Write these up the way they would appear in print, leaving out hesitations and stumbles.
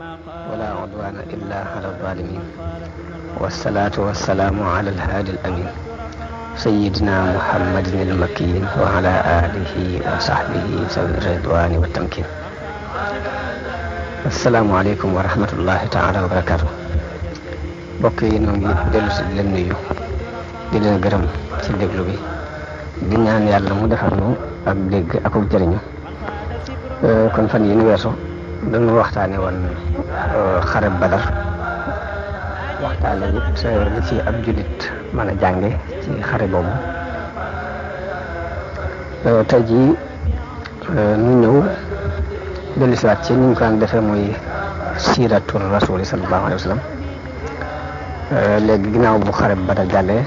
ولا عدوان إلا على الظالمين والصلاة والسلام على الهادي الأمين سيدنا محمد المكين وعلى آله وصحبه ذوي الرضوان والتمكين. السلام عليكم ورحمة الله تعالى وبركاته. mbokk yi ñoo ngi dellu si di leen nuyu di leen gërëm ci déglu bi di ñaan yàlla mu defal nu ak dégg ak jëriñu. kon fan yi ñu weesu dañu waxtaane woon xare Badar, waxtaane it li ci ab jullit mën a jànge ci xare boobu. tey jii ñu ñëw dellu si waat ci ni ñu ko daan defee muy siiratul rasuli sallallahu alayhi wa sallam. léegi ginnaaw bu xare Badar jàllee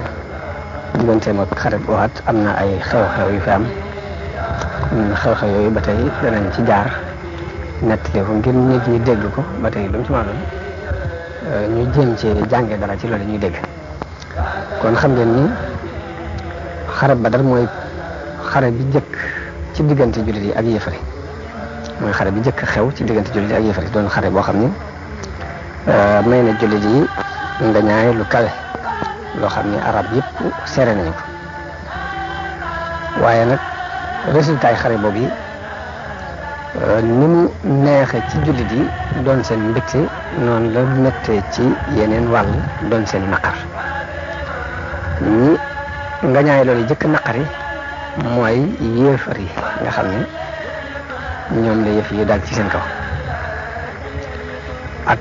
digganteem ak xare Uhud am na ay xew-xew yu fi am. xew-xew yooyu ba tey danañ ci jaar nettali ko ngir nit ñi dégg ko ba tey lu mu ci maanaam ñu jéem ci jànge dara ci loolu ñuy dégg. kon xam ngeen ni xare Badar mooy xare bi jëkk ci diggante jullit yi ak yéefari, mooy xare bi jëkk xew ci diggante jullit yi ak yéefari, doon xare boo xam ni may na jullit yi ngañaay lu kawe loo xam ni arab yëpp seere nañu ko. waaye nag résultat yi xare boobu yi ni mu neexe ci jullit yi doon seen mbégte noonu la méttee ci yeneen wàll doon seen naqar. ñi ngañaay loolu jëkk naqari mooy yéefar yi nga xam ne ñoom la yëf yi daal ci seen kaw, ak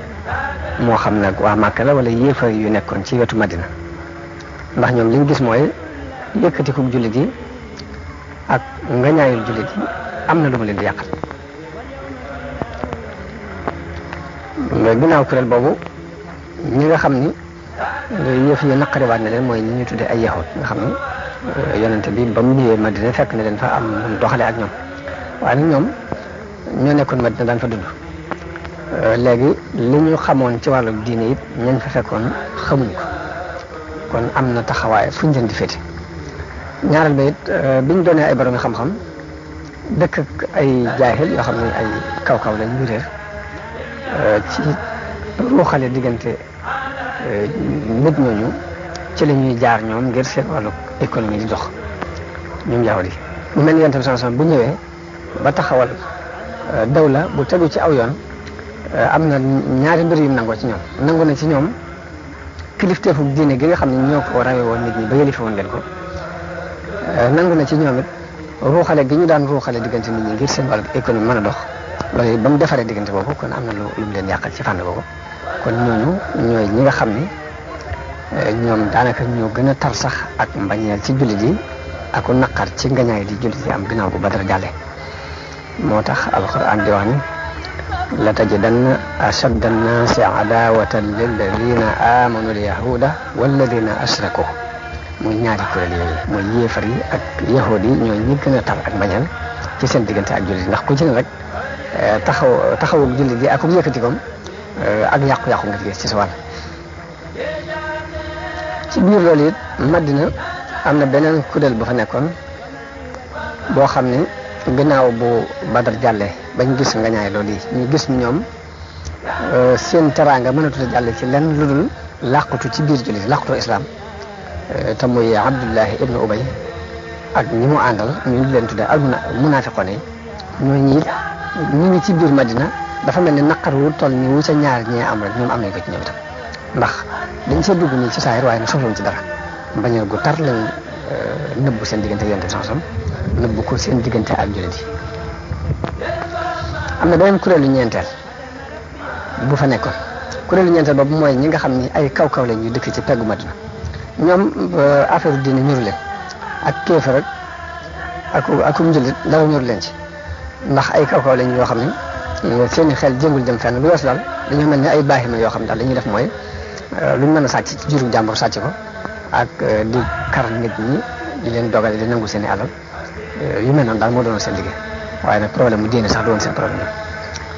moo xam nag waa Màkka la wala yéefar yu nekkoon ci wetu Madina, ndax ñoom liñ gis mooy yëkkatiku jullit yi ak ngañaayul jullit yi am na lu mu leen di yàqal. ginnaaw kuréel boobu ñi nga xam ni yëf yi naqariwaat na leen mooy ñi ñu tuddee ay yahud nga xam ni yonente bi ba mu ñëwee Madina fekk na leen fa am nu doxalee ak ñoom, waaye nag ñoom ñoo nekkoon Madina daan fa dund. léegi li ñu xamoon ci wàllu diine it ñañ fa fekkoon xamuñu ko, kon am na taxawaay fu ñu leen di féete. ñaareel ba it biñ doonee ay borom xam-xam dëkk ak ay jaahil yoo xam ne ay kaw-kaw lañ ñu réer ci ruuxale diggante nit ñooñu ci la ñuy jaar ñoom ngir seen wàllu économie di dox ñoom yahudi yi. mu mel ni Yonent bi sallallahu alayhi wasallam bu ñëwee ba taxawal dawla bu tegu ci aw yoon, am na ñaari mbir yu nangoo ci ñoom. nangu na ci ñoom kilifteefu diine gi nga xam ne ñoo ko rawee woon nit ñi ba yëlife woon leen ko. nangu na ci ñoom it ruuxale gi ñu daan ruuxale diggante nit ñi ngir seen wàllu économie mën a dox, loolu ba mu defaree diggante boobu kon am na lu mu leen yàqal ci fànn boobu. kon ñooñu ñooy ñi nga xam ni ñoom daanaka ñoo gën a tar sax ak mbañeel ci jullit yi ak naqar ci ngañaay di jullit yi am ginnaaw bu Badar jàllee. moo tax alquran di wax ni la tajidanna ashadda annaasi adaawatan lilladina amanu alyahuda walladina ashraku. muy ñaari kuréel yooyu mooy yéefar yi ak yahudi yi ñooy ñi gën a tar ak mbañal ci seen diggante ak jullit yi, ndax ku ci ne rek taxawu jullit yi ak yëkkatikoom ak yàqu-yàqu nga ci sa wàll. ci biir loolu it Madina am na beneen kuréel bu fa nekkoon boo xam ne ginnaaw bu Badar jàllee bañ gis nga ñaay loolu yi ñu gis ñoom seen teraanga mënatut a jàlle ci lenn lu dul làqutu ci biir jullit làqutu islam. te muy Abdullahi ibnu Ubay ak ñi mu àndal ñu leen tuddee al munaafiqoon yi ñooñu it ñu ngi ci biir Madina dafa mel ni naqar wu toll ni wu ca ñaar ñee am rek ñoom am nañ ko ci ñoom itam, ndax dañ see dugg nii ci saahir waaye nag soxlawuñ ci dara. mbañeel gu tar lañ nëbbu seen diggante Yonent bi sallallahu alayhi wasallam nëbbu ko seen diggante ak jullit yi. am na beneen kuréelu ñeenteel bu fa nekkoon, kuréelu ñeenteel boobu mooy ñi nga xam ni ay kaw-kaw lañ ñu dëkk ci peggu Madina. ñoom affaire diine ñuru leen ak kéefar ak njullit dara ñuru leen ci, ndax ay kaw-kaw lañ yoo xam ne seeni xel jëngul jëm fenn lu wees daal dañoo mel ni ay baaxima yoo xam ne daal dañuy def mooy luñ mën a sàcc ci juru jàmbur sàcc ko ak di kar nit ñi di leen dogale di nangu seen i alal yu mel noonu daal moo doon seen liggéey. waaye nag problème mu diine sax du woon seen problème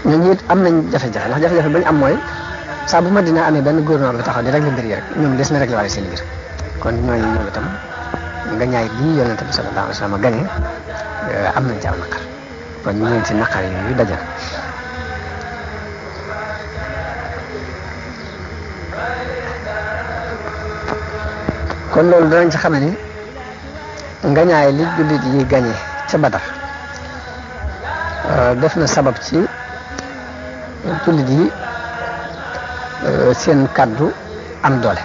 ñooñu it am nañ jafe-jafe ndax jafe-jafe ba ñu am mooy saa bu Madina amee benn gouvernement bu taxaw di régler mbir yi rek ñoom des na régler waale seen mbir. kon ñooñu ñoom itam nga ñaay lii Yonent bi sallallahu alayhi wa sallam gane am nañ ci aw naqar kon ñu ngi ci naqar yooyu dajal kon loolu danañ ci xame ni ngañaay li jullit yi gañe ca Badar def na sabab ci jullit yi seen kaddu am doole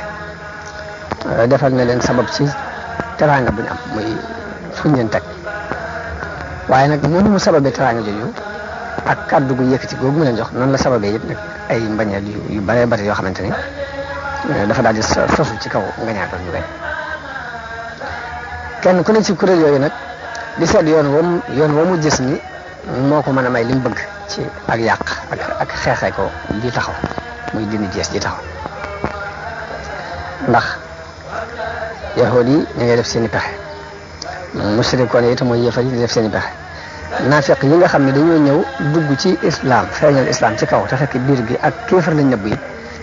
defal na leen sabab ci teraanga bu ñu am muy fuñ leen teg waaye nag noonu mu sababee teraanga jooju ak kaddu gu yëkkati googu mu leen jox noonu la sababee yëpp nag ay mbañeel yu bare bare yoo xamante ni dafa daal di sosu ci kaw ngañaay doon ñu gañ kenn ku ne ci kuréel yooyu nag di seet yoon woo mu gis ni moo ko mën a may li mu bëgg ci ak yàq ak xeexee ko di taxaw muy dindi jees di taxaw ndax yahood yi ñu ngay def seen i pexe musrikoon yi itam mooy yëfar yi di def seen i pexe naafiq yi nga xam ne dañoo ñëw dugg ci islam feeñal islam ci kaw te fekk biir gi ak kéefar lañ nëbb yi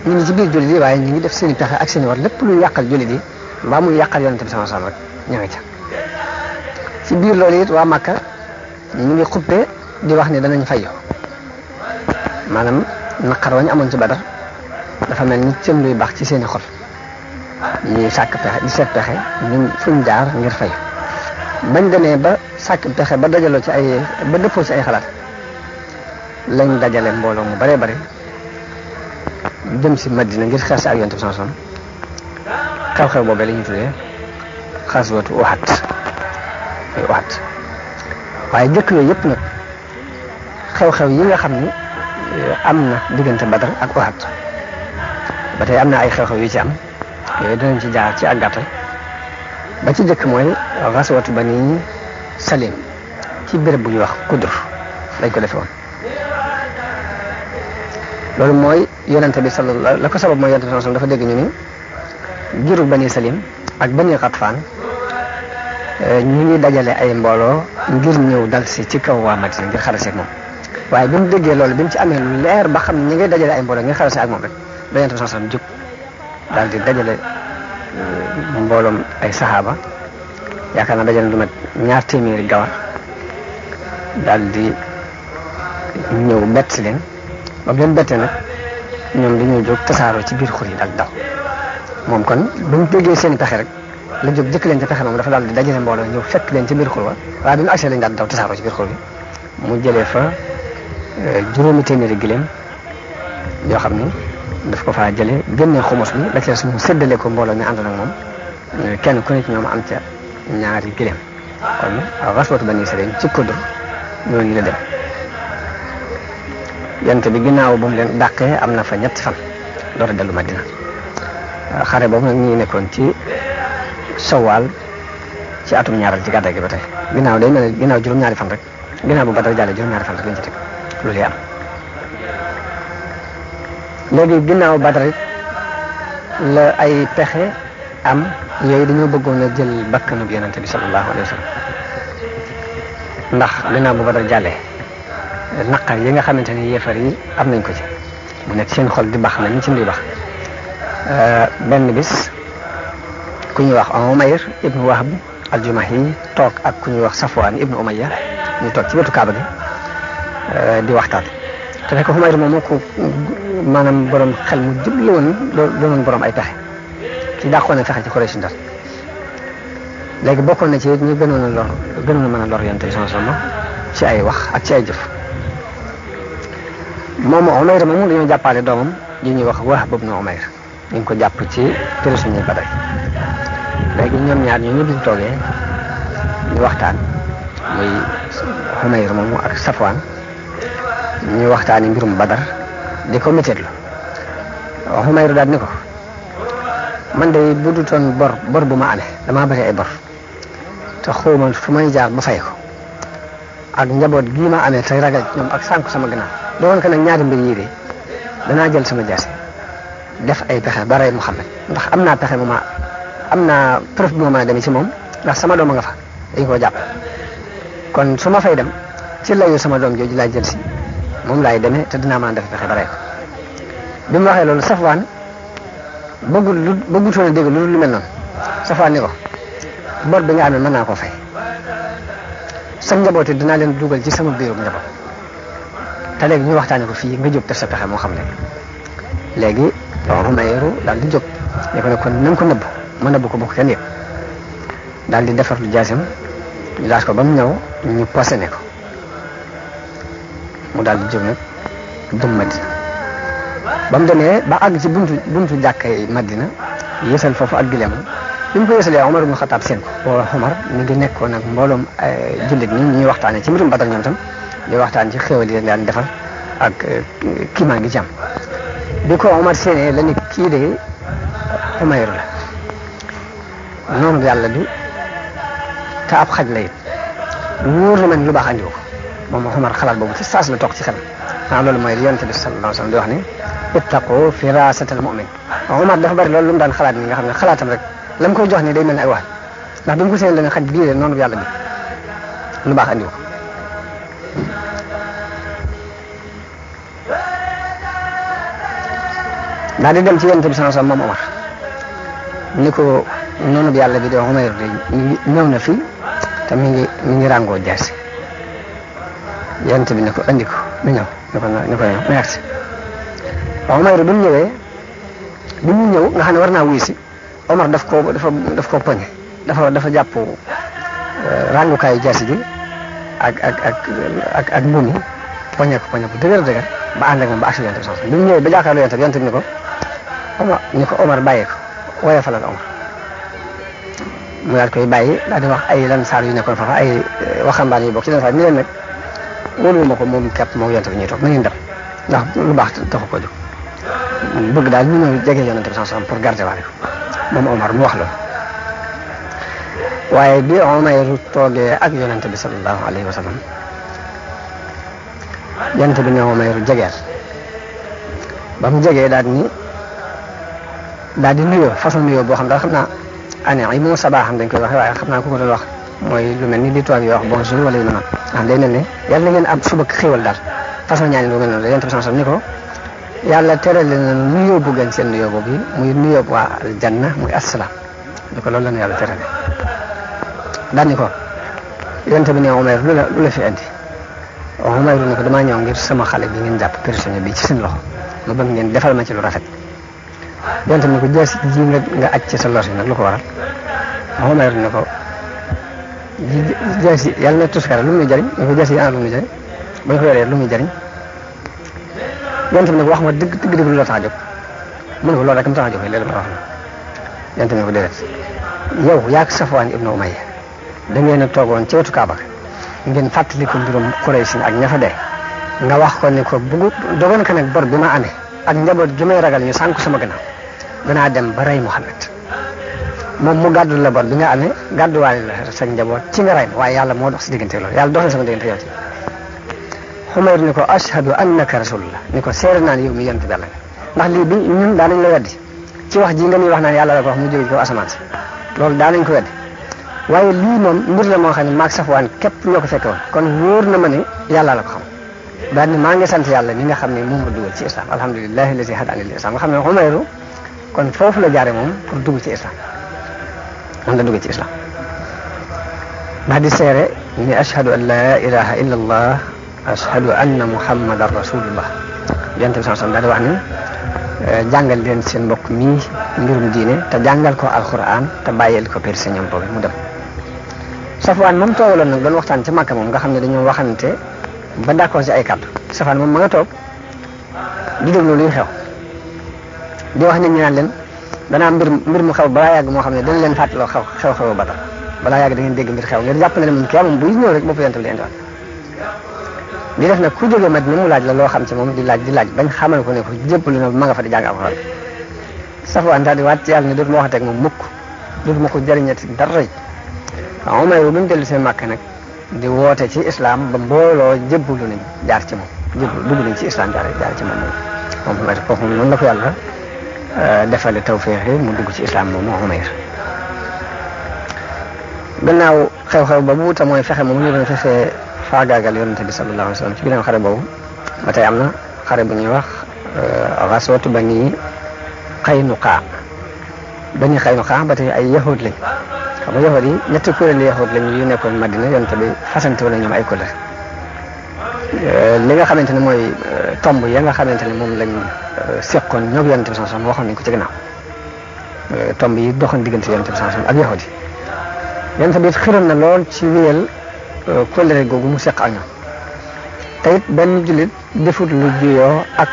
ñu ngi ci biir jullit yi waaye ñu ngi def seen i pexe ak seen i war lépp luy yàqal jullit yi mbaa muy yàqal yonente bi sallallahu alayhi wasallam rek ña nga ca ci biir loolu it waa Makka ñu ngi xuppee di wax ne danañ fayyo maanaam naqar wañ amoon ci Badar dafa mel ni cëm luy baax ci seen i xol ñuy sàkk pexe di seet pexe ñun fuñ jaar ngir fay bañ demee ba sàkk pexe ba dajaloo ci ba dëppoo ci ay xalaat lañ dajale mbooloo mu bare bare jëm si Madina ngir xeex si ak Yonent bi sallallahu alayhi wasallam xew-xew boobee la ñuy tuddee xaswatu Uhud waaye jëkk yooyu yëpp nag xew-xew yi nga xam ni am na diggante Badar ak Uhud ba tey am na ay xew-xew yu ci am yooyu dinañ ci jaar ci ak gàttal ba ci jëkk mooy xaswatu Bani Salim ci béréb bu ñuy wax Kudur lañ ko defe woon loolu mooy yonente bi sallallahu la ko sabab mooy yonente bi sallallahu dafa dégg ñu ni giru Bani Salim ak Bani Xatfaan ñu ngi dajale ay mbooloo ngir ñëw dal si ci kaw waa Madina ngir xarase ak moom waaye bi mu déggee loolu bi mu ci amee lu leer ba xam ne ñi ngay dajale ay mbooloo ngir xarase ak moom rek ba yonente bi sallallahu alayhi wasallam jóg daal di dajale mbooloom ay saxaaba yaakaar naa dajale lu mat 200 gawar daal di ñëw bett si leen ba mu leen bettee nag ñoom dañoo jóg tasaaroo ci biir xur yi daal daw moom kon ba mu déggee seen pexe rek la jóg jëkk leen ca pexe moom dafa daal di dajale mbooloo ñëw fekk leen ci biir xur wa waaye bi mu agsee lañ daal di daw tasaaroo ci biir xur bi mu jëlee fa 200 giléem yoo xam ni daf ko faa jëlee génnee xumus bi la ci mu séddale ko mbooloo mi ànd nag moom kenn ku ne ci ñoom am ca 2 giléem kon xaswatu Bani Salim ci Kudur ñooñu la dem yonent bi ginnaaw bu mu leen dàqee am na fa 3 fan door a dellu Madina xare boobu nag ñi nekkoon ci Sawaal ci atum ñaaral ci gàddaay gi ba tey ginnaaw day mel ne ginnaaw juróom-ñaari fan rek ginnaaw bu Badar jàllee juróom-ñaari fan rek lañ ci teg loolu am léegi ginnaaw Badar it la ay pexe am yooyu dañoo bëggoon a jël bakkanub yonente bi sallallahu alayhi wa sallam ndax ginnaaw bu Badar jàllee naqar yi nga xamante ni yéefar yi am nañ ko ci mu nekk seen xol di baax na ñu ci luy baax benn bis ku ñuy wax Umayr ibnu Wahb al-Jumahi toog ak ku ñuy wax Safwan ibnu Umayya ñu toog ci wetu Kaaba gi di waxtaan te fekk Umayr moom ko maanaam borom xel mu jublu woon doonoon borom ay pexe ci dàqoon na fexe ci Quraysh Ndar léegi bokkoon na ci ñu gënoon a mën a lor Yonent bi sallallahu alayhi wasallam ci ay wax ak ci ay jëf moom Umayr moomu dañoo jàppale doomam yi ñuy wax Wahb ibn Umayr ñu ngi ko jàpp ci prisonnier Badar léegi ñoom ñaar ñu biñ toogee ñu waxtaan muy Umayr moomu ak Safwan ñu waxtaani mbirum Badar di ko métteetlu Umayr daal ni ko man de bu dutoon bor bu ma amee damaa bari ay bor te xawma fu may jaar ba fay ko ak njaboot gii ma amee te ragal ñoom ak sànku sama gannaaw doon ko nag ñaari mbir yii de danaa jël sama jaasi def ay pexe ba rey Muhammad ndax am naa pexe am naa preuve bu ma mën a demee ci moom ndax sama doom a nga fa dañ koo jàpp kon su ma fay dem ci layu sama doom jooju laay jël si moom laay demee te dinaa mën a def pexe ba rey ko bi mu waxee loolu Safwaan bëggutoon a dégg lu mel noonu Safwaan ni ko bor bi nga amee mën naa koo fay sa njaboot dinaa leen dugal ci sama biirum njaboot te léegi ñu waxtaane ko fii nga jóg def sa pexe moo xam ne léegi Umayr daal di jóg ne ko ne kon na nga ko nëbb mën a bu ko kenn yëpp daal di defar lu jaasam ñu laaj ko ba mu ñëw ñu posene ko mu daal di jóg nag jëm Madina ba mu demee ba àgg ci buntu jàkkay Madina yësal foofu ak gileem bi mu ko yësalee Omar ibn Khattab seen ko boo Omar mi ngi nekkoon nag mbooloom jullit ñi ñuy waxtaanee ci mbirum Badar ñoom tam di waxtaan ci xéwal yi leen defal ak kiimaa ngi ci am bi ko Omar séenee la ni kii de Umayr la noonu yàlla du te ab xaj la it wóor na man lu baax andi ko moom Omar xalaat boobu ci saas la toog ci xelam loolu mooy Yonent bi sallallahu alayhi wa sallam di wax ne ittaqu firasatal mu'min Omar dafa bari loolu lu mu daan xalaat ni nga xam ne xalaatam rek la mu koy jox ni day mel ne ay wax ndax bi mu ko séenee la ne xaj bii de noonu yàlla bi lu baax andi ko daal di dem ci Yonent bi sallallahu alayhi wa sallam moom Omar ni ko noonu bi yàlla bi de Umayr de ñëw na fi te mi ngi ràngoo jaasi Yonent bi ne ko andi ko mu ñëw ni ko ñëw merci Umayr bi mu ñëwee bi mu ñëw nga xam ne war naa wuy si Omar daf ko poñe dafa jàpp ràngukaayu jaasi ji ak mbuum yi poñe ko dëgër ba ànd ak moom ba agsi Yonent bi sallallahu alayhi wa sallam bi mu ñëwee ba jàkkaarloo Yonent bi Yonent bi ni ko Omar bàyyee ko woyofalal Omar mu daal koy bàyyi daal di wax ay lan saar yu nekkoon foofa ay waxambaane yu bokk ci lan saar ñu leen nag wóoluwuma ko moom képp moo Yonent bi ñuy toog na ngeen dem ndax lu baax taxu ko jóg bëgg daal ñu ñëw jege Yonent bi sallallahu alayhi wasallam pour garder waale ko moom Omar mu wax loolu waaye bi Umayr toogee ak Yonent bi sallallahu alayhi wa sallam Yonent bi ne Umayr jegeel ba mu jegee daal di nuyoo façon nuyoo boo xam daal xam naa année yi moom sabaaxam dañ koy waxee waaye xam naa ku ko doon wax mooy lu mel ni di toog yi wax bonjour wala yu mel noonu xam day mel ne yàlla na ngeen am suba xéwal daal façon ñaani lu mel noonu Yonent bi sallallahu alayhi wasallam ni ko yàlla terale na nuyoo bu gën seen nuyoo boobu muy nuyoo waa aljanna muy assalaam ni ko loolu la nu yàlla terale daal ni ko Yonent bi ne Umayr lu la fi andi Umayr ni ko damaa ñëw ngir sama xale bi ngeen jàpp prisonnier bi ci seen loxo ma bëgg ngeen defal ma ci lu rafet Yonent bi ne ko jaasi ji nga aj ci sa loos yi nag lu ko waral Umayr ne ko jaasi yàlla na tuskara lu muy jëriñ ne ko jaasi yi ana lu muy jëriñ ba ñu ko yoree lu muy jëriñ Yonent bi ne ko wax ma dëgg lu la tax a jóg mu ne ko loolu rek mu tax a jóg léegi ma wax la Yonent bi ne ko déedéet yow yaak Safwaan ibnu Umayya da ngeen a toogoon ci wetu Kaaba ngeen fàttali ko mbirum Quraysh ak ña fa dee nga wax ko ni ko bëggu dogoon ko nag bor bi ma amee ak njaboot gi may ragal ñu sànku sama gannaaw danaa dem ba rey Muhammad moom mu gàddu la bor bi nga amee gàdduwaale la sa njaboot ci nga rey waaye yàlla moo dox si diggante loolu yàlla dox na sama diggante yow ci Umayr ni ko ashhadu annaka rasulullah ni ko seere naa ne yow mi Yonent bi Yàlla ndax lii bi ñun daa nañ la weddi ci wax ji nga ñuy wax naan yàlla la ko wax mu jóge ci kaw asamaan si loolu daa nañ ko weddi waaye lii moom mbir la moo xam ne maag Safwaan képp ñoo ko fekke woon kon wóor na ma ne yàlla la ko xam daal ni maa ngi sant yàlla mi nga xam ne moom ma dugal ci islam alhamdulillahi allazi hadani lil islam nga xam ne Umayr kon foofu la jaare moom pour dugg ci islam moom la dugg ci islam ndax di seere ni ashhadu an la ilaha illa allah ashhadu anna muhammadan rasulullah Yonent bi sallallahu alayhi wasallam daal di wax ni jàngal leen seen mbokk mii mbirum diine te jàngal ko alquran te bàyyil ko perse ñoom boobu mu dem Safwaan moom toogaloon nag doon waxtaan ci Makka moom nga xam ne dañoo waxante ba d'accord ci ay kàddu Safwaan moom ma nga toog di déglu luy xew di wax nit ñi naan leen danaa mbir mu xew balaa yàgg moo xam ne dañ leen fàttaloo xew Badar balaa yàgg da ngeen dégg mbir xew ngeen jàpp ne moom kii moom buy ñëw rek bopp Yonent bi di indiwaat di def nag ku jógee Madina mu laaj la loo xam ci moom di laaj bañ xamal ko ne ko jébbalu na ma nga fa di jàng alxuraan Safwaan daal di waat ci yàlla ne dootuma waxateeg moom mukk dootuma ko jëriñati dara yi waaw Umayr bu mu dellu seen Makka nag di woote ci islam ba mbooloo jébbalu nañ jaar ci moom dugg nañ ci islam jaar ci moom Umayr foofu noonu la ko yàlla defale tawfeex mu dugg ci islam moom Umayr gannaaw xew-xew ba bu te mooy fexe moom ñu doon fexe faagaagal Yonent bi sallallahu alayhi wa sallam ci ginnaaw xare boobu ba tey am na xare bu ñuy wax ghazwatu Bani Qaynuqa ba tey ay yahud lañ xam nga yahud yi ñetti kuréel yahud lañ yu nekkoon Madina Yonent bi fasante woon ñoom ay kuréel li nga xamante ne mooy tomb ya nga xamante ne moom lañ seqoon ñoo Yonent bi sallallahu alayhi wa sallam waxoon nañ ko ci ginnaaw tomb yi doxoon diggante yonent bi sallallahu alayhi wasallam ak yahudi yonent bi xiroon na lool ci wéyal kóllëre googu mu seq ak ñoom te it benn jullit defut lu juyoo ak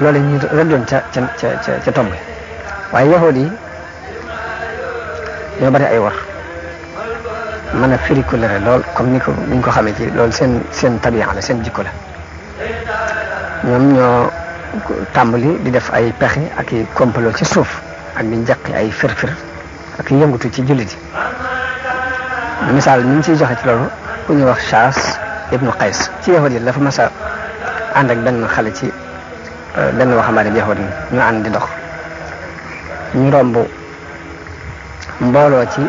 loolu ñu rëddoon ca tomb yi waaye yahudi yi ñoo bari ay war mën a firi kóllëre lool comme niñ ko xamee ci loolu seen tabiya la seen jikko la ñoom ñoo tàmbali di def ay pexe ak i complot ci suuf ak di njaqi ay firfir ak yëngutu ci jullit yi misaal mi ngi ciy joxe ci loolu ku ñuy wax Shaas ibnu Qays ci yahud yi dafa mas a ànd ak benn xale ci benn waxambaane bi yahud ñu ànd di dox ñu romb mbooloo ci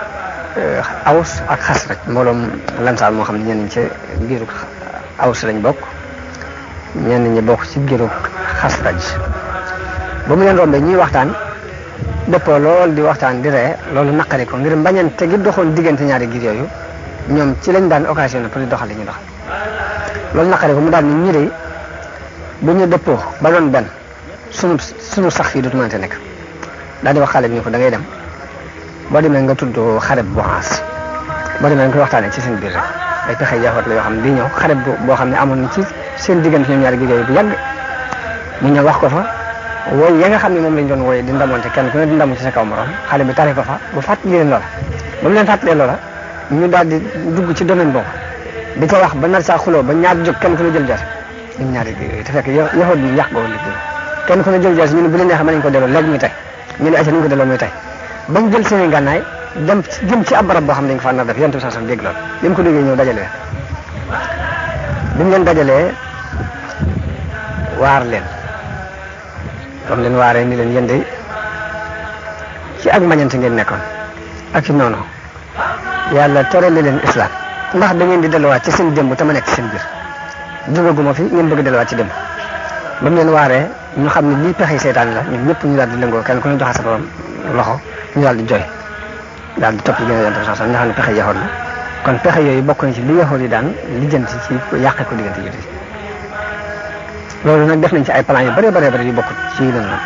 Aws ak Xasraj mbooloom Lansaar moo xam ne ñenn ñi ci biiru Aws lañ bokk ñenn ñi bokk ci biiru Xasraj ba mu leen rombee ñuy waxtaan dëppoo lool di waxtaan di ree loolu naqari ko ngir mbañante gi doxoon diggante ñaari giir yooyu ñoom ci lañ daan occasionné pour di doxal li ñu doxal loolu naqari ko mu daal ni ñi de bu ñu dëppoo ba doon benn sunu sax fii dootu mënante nekk daal di wax xale bi ñu ko da ngay dem boo demee nga tudd xareb bu xaas boo demee nga koy waxtaanee ci seen biir rek ay pexe yaxoot la yoo xam ne di ñëw xareb boo xam ne amoon na ci seen diggante ñoom ñaari giir yooyu bu yàgg mu ñëw wax ko fa wooy ya nga xam ne moom lañ doon wooye di ndamoonte kenn ku ne di ndamu ci sa kaw morom xale bi tari ko fa bu fàttali leen loola ba mu leen fàttalee loola ñu daal di dugg ci domaine boobu di ko wax ba nar saa xuloo ba ñaar jóg kenn ku ne jël jaasi ñun ñaari te fekk yaxoot bi yàq boobu lépp kenn ku ne jël jaasi ñu ne bu leen neexee mën nañ ko delloo léegi muy tey ñu ne acca nañ ko delloo muy tey bañ jël seen i gànnaay jëm ci ab barab boo xam ne dañ ko fa nar def yonent bi sax dégg loolu li mu ko déggee ñëw dajale bi mu leen dajalee waar leen comme leen waaree ni leen yéen de ci ak mbañante ngeen nekkoon ak ci noonu yàlla terale leen islam ndax da ngeen di delluwaat ci seen démb te ma nekk ci seen biir jógaguma fi ngeen bëgg delluwaat ci démb ba mu leen waaree ñu xam ne lii pexe seytaan la ñun ñëpp ñu daal di lëngoo kenn ku ne joxe sa borom loxo ñu daal di jooy daal di topp yi gën a yonent sax nga xam ne pexe yaxoon la kon pexe yooyu bokk na ci li yaxoon yi daan lijjanti ci yàqe ko diggante yi loolu nag def nañ ci ay plan yu bëree yu bokkut ci leen noonu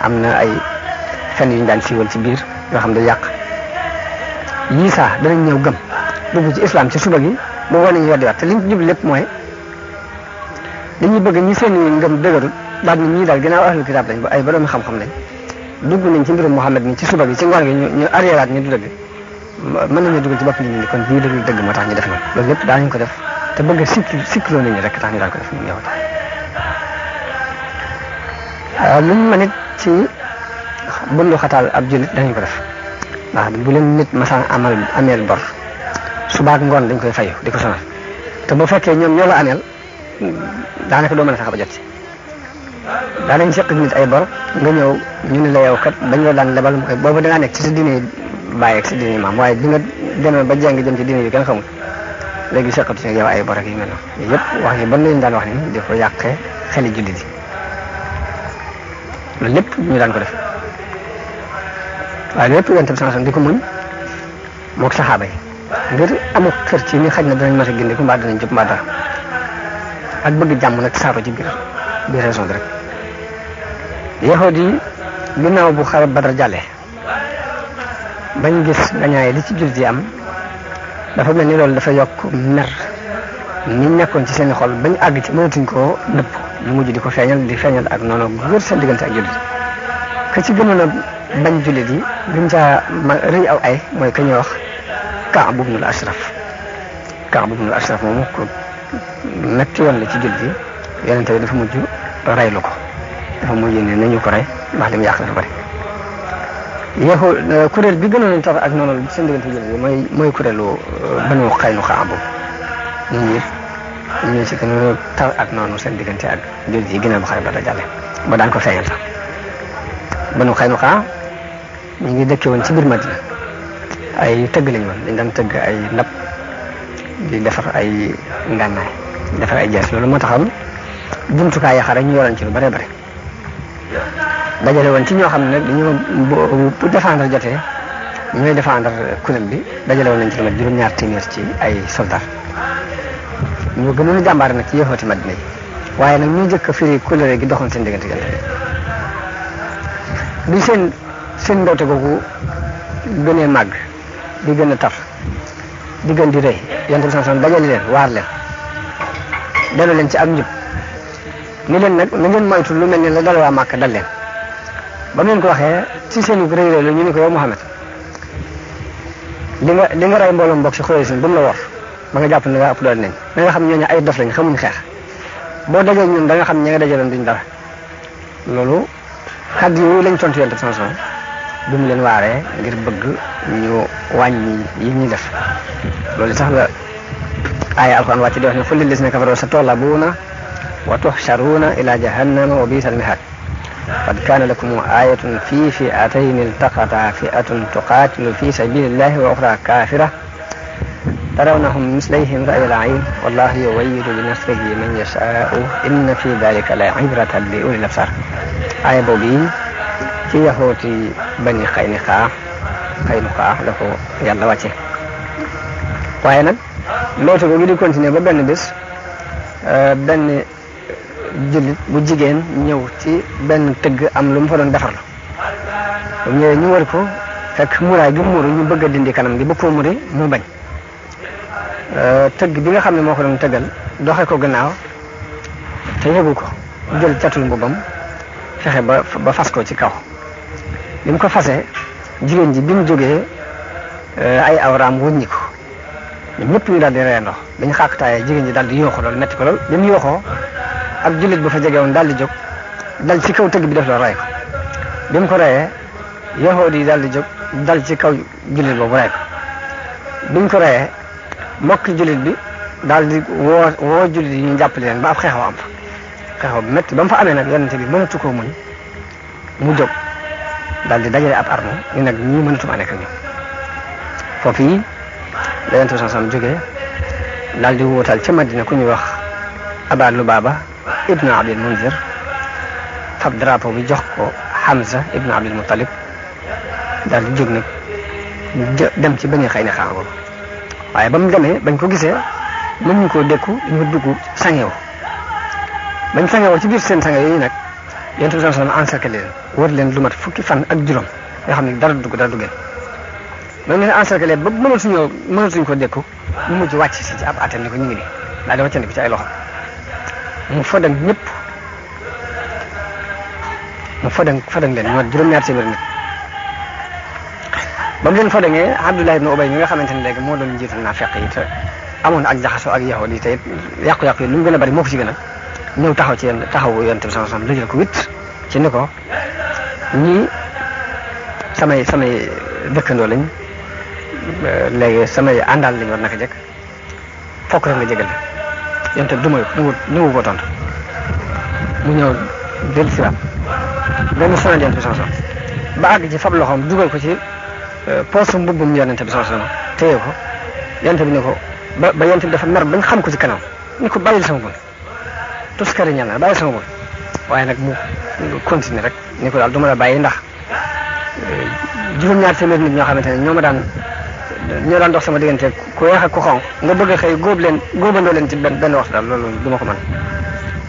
am na ay fen yu ñu daan siiwal ci biir yoo xam ne yàq yii saa danañ ñëw gëm dugg ci islam ci suba gi bu wane ñu weddiwaat te liñ ci jublu lépp mooy dañuy bëgg ñi seen ngëm dëgërul daal ni ñii daal ginnaaw ahlul kitaab lañ ba ay borom xam-xam lañ dugg nañ ci mbirum Muhammad mi ci suba gi ci ngoon gi ñu arriéraat ñu du dëgg mën nañu dugal ci bopp nit ñi kon bii dëgg moo tax ñu def noonu loolu lépp daanañ ko def te bëgg a sikkiloo nañu rek tax ñu daan ko def ñu yowat lu mu mën it ci bundu xataal ab jullit dañu ko def ndax bu leen nit masaan ameel bor subaak ngoon dañ koy fayu di ko sonal te bu fekkee ñoom ñoo la ameel daanaka doo mën a fexe ba jot ci daanañ seq nit ay bor nga ñëw ñu ne la yow kat dañ la daan lebal mooy boobu dangaa nekk ci sa diine bàyyi ak sa diine maam waaye bi nga demee ba jàng jëm ci diine yi kenn xamul léegi seqatu ci yow ay bor ak yu mel noonu yooyu yëpp wax yi ban lañ daan wax ni di ko yàqee xeli jullit yi loolu lépp ñu daan ko def waaye lépp yonent bi sallallahu alayhi wasallam di ko mën moog saxaaba yi ngir amul xër ci ni xaj na danañ mas a gindiku mbaa danañ jub mbaa dara ak bëgg jàmm nag saaro ci biir raison bi rek yahuud yi ginnaaw bu xare Badar jàllee bañ gis gañaaye li ci jullit yi am dafa mel ni loolu dafa yokk mer ñi nekkoon ci seen xol bañ àgg ci mënatuñ koo nëpp ñu mujj di ko feeñal ak noonu góor seen diggante ak jullit ka ci gënoon a bañ jullit yi gën caa rëy aw ay mooy ka ñuy wax Kaab ibnul Ashraf moomu ko metti woon la ci jullit yi yonente bi dafa mujj reylu ko dafa mujj ne nañu ko rey ndax li mu yàq dafa bari kuréel bi gënoon a tar ak noonu seen diggante jullit yi mooy kuréelu Banu Qaynuqa boobu ñun ñoo ci gën a tar ak noonu seen diggante ak jullit yi ginnaaw bu xare Badar jàlle ba daan ko feeñal sax Banu Qaynuqa ñu ngi dëkke woon ci biir Madina ay tëgg lañu woon dañ daan tëgg ay ndab di defar ay ngànnaay defar ay jaas loolu moo taxam jumtukaay xare ñu yoroon ci lu bare bare dajale woon ci ñoo xam ne nag dañoo bu défendre jotee ñooy défendre kuréel bi dajale woon nañ ci lu mat juróom-ñaar téeméer ci ay soldats ñu gënoon a jàmbaare nag ci yëfati Madina yi waaye nag ñu njëkk a firi kóllëre gi doxoon seen diggante bi seen seen mboote googu gënee màgg di gën a tar di gën di rëy yonent bi sallallahu alayhi wasallam dajale leen waar leen delloo leen ci ak njub ni leen nag na ngeen moytu lu mel ne la dal waa Màkka dal leen ba mu leen ko waxee ci seen rëy rëy la ñu ni ko yow Muhammad li nga rey mbooloom mbokk si Xuraysh bu mu la war ba nga jàpp ne nga ëpp doole nañ da nga xam ñooñu ay dof lañ xamuñ xeex boo dajee ñun da nga xam ña nga dajaloon duñ dara loolu kàddu yooyu lañ tontu yonent bi sallallahu alayhi wasallam bi mu leen waaree ngir bëgg ñu wàññi yi ñuy def loolu sax la aaya alquran wàcc di wax ne qul lillazina kafaru satughlabuuna wa tuhsharuuna ila jahannama wa bi'sal mihaad qad kaana lakum aayatun fi fi'atayni iltaqataa fi'atun tuqaatilu fi sabilillahi wa uxraa kaafira tarawnahum mislayhim ra'yal 'ayn wallahu yu'ayyidu bi nasrihi man yashaa'u inna fi dhalika la 'ibratan li ulil absar aaya boobu ci yaxooti Bani Qaynuqaa la ko yàlla wàcce waaye nag mboote googu di continuer ba benn bés benn jullit bu jigéen ñëw ci benn tëgg am lu mu fa doon defarlu bu ñëwee ñu war ko fekk muraay gi muuru ñu bëgg a dindi kanam gi ba ko muri mu bañ tëgg bi nga xam ne moo ko doon tëggal doxe ko gannaaw te yëgu ko jël catul mbubam fexe ba fas ko ci kaw bi mu ko fasee jigéen ji bi mu jógee ay awraam wuññi ko ñoom ñëpp ñu daal di ree ndox dañu xàqtaayee jigéen ji daal di yooxu loolu metti ko lool bi mu yooxoo ak jullit bu fa jege woon daal di jóg dal ci kaw tëgg bi def loolu rey ko bi mu ko reyee yahood yi daal di jóg dal ci kaw jullit boobu rey ko bi mu ko reyee mbokki jullit bi daal di woo jullit yi ñu jàppale leen ba ab xeexoo am fa xeexoo bi métti ba mu fa amee nag yonente bi mënatu koo muñ mu jóg daal di dajale ab arme ni nag ñii mënatuma nekk ak ñoom foofu yi la yonente bi sallallahu alayhi wasallam jógee daal di wóotal ca Madina ku ñuy wax Aba Lubaaba ibnu Abdil Munzir fab drapeau bi jox ko Hamza ibnu Abdil Muttalib daal di jóg nag dem ci Bani Qaynuqaa boobu waaye ba mu demee bañ ko gisee mën ñu koo dékku ñu dugg sangewu bañ sangewu ci biir seen sange yooyu nag yonent bi sallallahu alayhi wasallam encerclé leen wër leen lu mat fukki fan ak juróom yoo xam ne dara dugg dara duggeen ba leen encerclé ba mënatuñ ko dékku mu mujj wàcc si ci ab atem ni ko ñu ngi nii daal di wàccandi ko ci ay loxo mu fodang ñëpp mu fodang leen ñu mat juróom-ñaar téeméer nit ba mu leen fodangee Abdullah ibn Ubay mi nga xamante ne léegi moo doon njiital naafeq yi te amoon ak jaxasoo ak yahuud yi te it yàqu-yàqu yi lu mu gën a bari moo ko ci gën a ñëw taxaw ci taxawu yonent bi sallallahu alayhi wasallam lëjal ko wit ci ni ko ñii samay dëkkandoo lañ léegi samay àndaal lañ war naka jëkk fokk rek nga jégal yonent bi du ma ñëwu ko tontu mu ñëw dellu si waat benn sonal yonent bi sallallahu alayhi wasallam ba àgg ci fab loxoom dugal ko ci poosu mbubbum yonent bi sallallahu alayhi wasallam téye ko yonent bi ne ko ba yonent bi dafa mer bañ xam ko ci kanam ni ko bàyyil sama bun tuskari ñal na bàyyil sama bun waaye nag mu continuer rek ni ko daal du ma la bàyyi ndax juróom-ñaar téeméer nit ñoo xamante ne ñoo daan dox sama diggante ku weex ak ku xonq nga bëgg a xëy góobandoo leen ci benn waxtu daal loolu du ma ko mën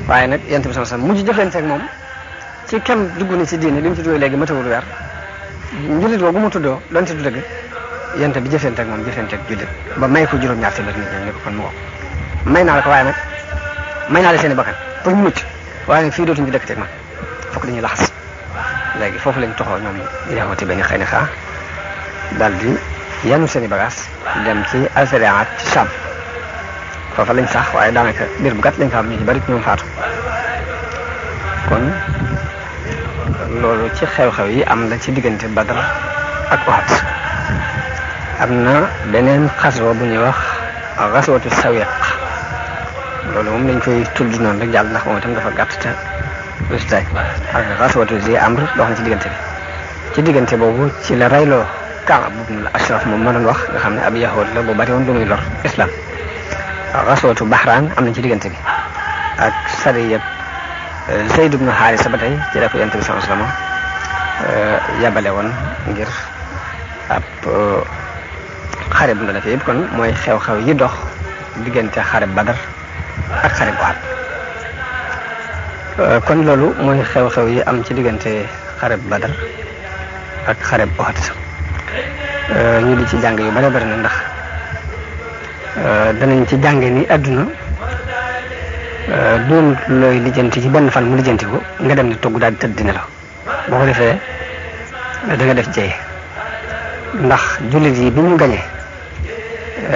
waaye nag yonent bi sallallahu alayhi wasallam mujj jëflante ak moom ci kem dugg ni ci diine li mu ci duggee léegi matawul weer njullit boobu mu tuddoo doon ci du dëgg yonent bi jëflante ak moom jëflante ak jullit ba may ko juróom-ñaar téeméer nit ñoom ni ko kon mu ko may naa la ko waaye nag may naa la seen i bakkan pour ñu mucc waaye nag fii dootuñu dëkk teg man fokk dañuy laxas léegi foofu lañ toxoo ñoom yahuudi Bani Qaynuqaa daal di yanu seen i bagages dem ci Algérie ci Cham foofa lañ sax waaye daanaka biir bu gàtt lañ fa am ñu ci bari ñoom faatu kon loolu ci xew-xew yi am na ci diggante Badr ak Uhud am na beneen xaswa bu ñuy wax xaswatu Sawiq loolu moom lañ koy tudd noonu rek jàll ndax moom itam dafa gàtt te résultat ak xaswatu Zi Amr dox na ci diggante boobu ci la rayloo Kaab ibn al-Ashraf moom ma doon wax nga xam ne ab yahuud la bu bari woon lu muy lor islam xaswatu Bahran am na ci diggante bi ak sariyat Zayd ibn Haarisa ba tey ci la ko Yonent bi sallallahu alayhi wasallam yabale woon ngir ab xare bu la yëpp kon mooy xew-xew yi dox diggante xare Badar ak xare Uhud kon loolu mooy xew-xew yi am ci diggante xare Badar ak xareb Uhud ñu di ci jàng yu bare bari na ndax danañ ci jànge ni adduna doon looy lijjanti ci benn fan mu lijjanti ko nga dem ne togg daal di tëdd dina la boo ko defee da nga def jëye ndax jullit yi bi ñu gañee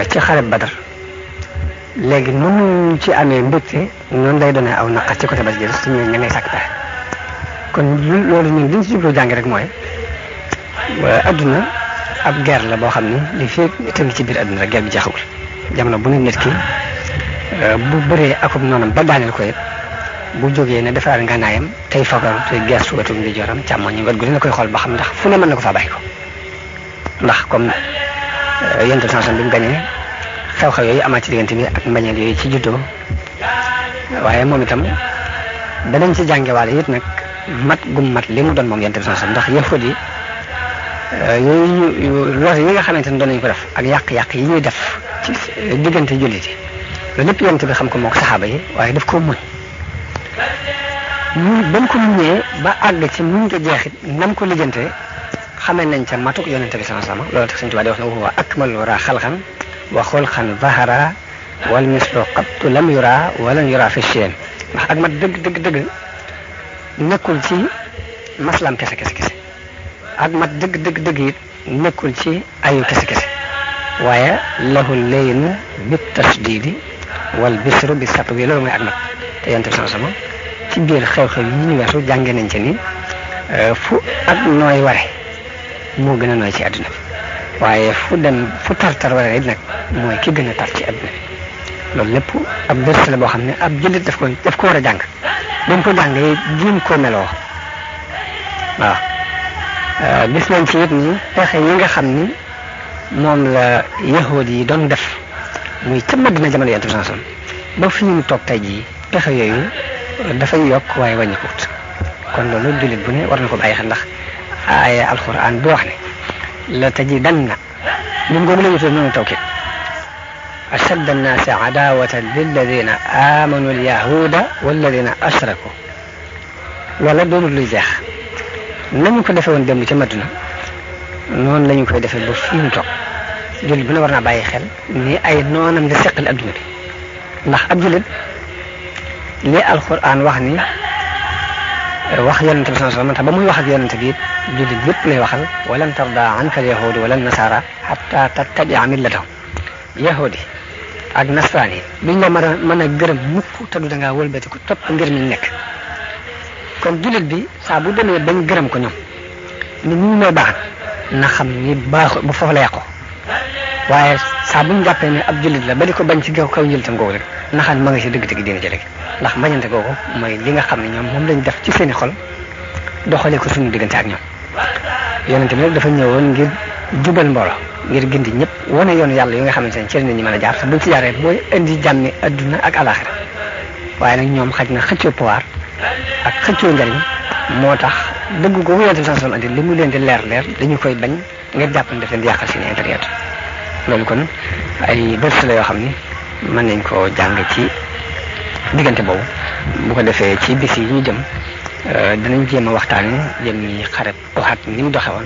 ci xareb Badar léegi noonu ci amee mbégte noonu lay doonee aw naqar ci côté ba ci jël su ñëwee ña ngay sàkk pexe kon loolu ñun liñ ci jubloo jàng rek mooy adduna ab guerre la boo xam ni li fekk nit a ngi ci biir adduna rek guerre bi jeexagul jamono bu nit ki bu bëree akub noonam ba daaneel ko it bu jógee ne defaraat ngànnaayam tey fagaru tey gestu wetu ndeyjooram càmmoñ ñi wet gu dina koy xool ba xam ndax fu ne mën na ko faa bàyyi ko ndax comme yent sanson bi mu gañee xew-xew yooyu amaat ci diggante bi ak mbañeel yooyu ci juddoo waaye moom itam danañ ci jàngewaale it nag mat gum mat li mu doon moom yent sanson ndax yahud yi yooyu lor yi nga xamante ne doon nañu ko def ak yàq-yàq yi ñuy def ci diggante jullit yi loolu lépp yonent bi xam ko moo ko saxaaba yi waaye daf ko muñ ba mu ko muñee ba àgg ci muñ ko jeexit nam ko lijjantee xamee nañ ca matuk yonent bi sama sama loolu tax Sëñ Tuubaa di wax ne wa akmal wara xalxan wa xulxan zahara wal mislu qattu lam yura walan yura fi shay'in ndax ak mat dëgg nekkul ci maslam kese ak mat dëgg it nekkul ci ayu kese waaye lahu laynu bit tasdidi wal bisru bi satwi loolu mooy ak mat te yonent bi sama sama ci biir xew-xew yi ñu weesu jànge nañ ci ni fu ak nooy ware moo gën a nooy ci àdduna bi waaye fu tartar ware it nag mooy ki gën a tar ci àdduna bi loolu lépp ab dërs la boo xam ne ab jullit daf ko war a jàng dañ ko jàngee jiim ko meloo waaw gis nañ ci it ni pexe yi nga xam ni moom la yahud yi doon def muy ca Madina jamono yonent bi sallallahu alayhi wasallam ba fi ñu toog tey jii pexe yooyu dafay yokk waaye wàññi ko wut kon loolu jullit bu ne war na ko bàyyi xel ndax aaya alquran bi wax ne la tajidanna ñun googu la ñu tuddee noonu tawkid ashadda annaasi adawatan lilladina amanu alyahuda walladina ashraku loola doonul luy jeex nañu ko defee woon démb ca Madina noonu la ñu koy defee ba fi mu toog jullit bu ne war naa bàyyi xel ni ay noonam di seqal adduna bi ndax ab jullit li alquran wax ni wax yonente bi sallallahu alayhi wasallam tax ba muy wax ak yonente bi it jullit yëpp lay waxal walan tarda anka alyahudu wala nasara hatta tattabia millatahum yahudi ak nasraan yi duñ la mën a gërëm mukk te du dangaa wëlbati ko topp ngir mi nekk kon jullit bi saa bu demee bañ gërëm ko ñoom ni ñu mooy baax na xam ni baaxu bu foofu la yàqu waaye saa buñ jàppee ne ab jullit la ba di ko bañ ci kaw njëltam googu rek naxaan ma nga si dëgg-dëgg dina jëlee ndax bañante googu mooy li nga xam ne ñoom moom lañ def ci seeni xol doxalee ko suñu diggante ak ñoom yonente bi nag dafa ñëwoon ngir jubal mbooloo ngir gindi ñëpp wane yoonu yàlla yi nga xamante ne ci la nit ñi mën a jaar te buñ ci jaaree booy indi jàmmi adduna ak alaxira waaye nag ñoom xaj na xëccoo pouvoir ak xëccoo njariñ moo tax dëgg googu yonente bi sallallahu alayhi wasallam andi li mu leen di leer dañu koy bañ ngir jàpp ne daf leen di yàqal seen intérieur loolu kon ay dërs la yoo xam ni mën nañ koo jàng ci diggante boobu bu ko defee ci bis yi ñu jëm danañ jéem a waxtaane jëm xareb Uhud ni mu doxe woon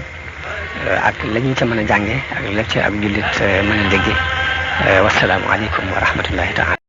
ak la ñu ca mën a jànge ak la ci ab jullit mën a déggee wasalaamu aleykum wa rahmatullahi taala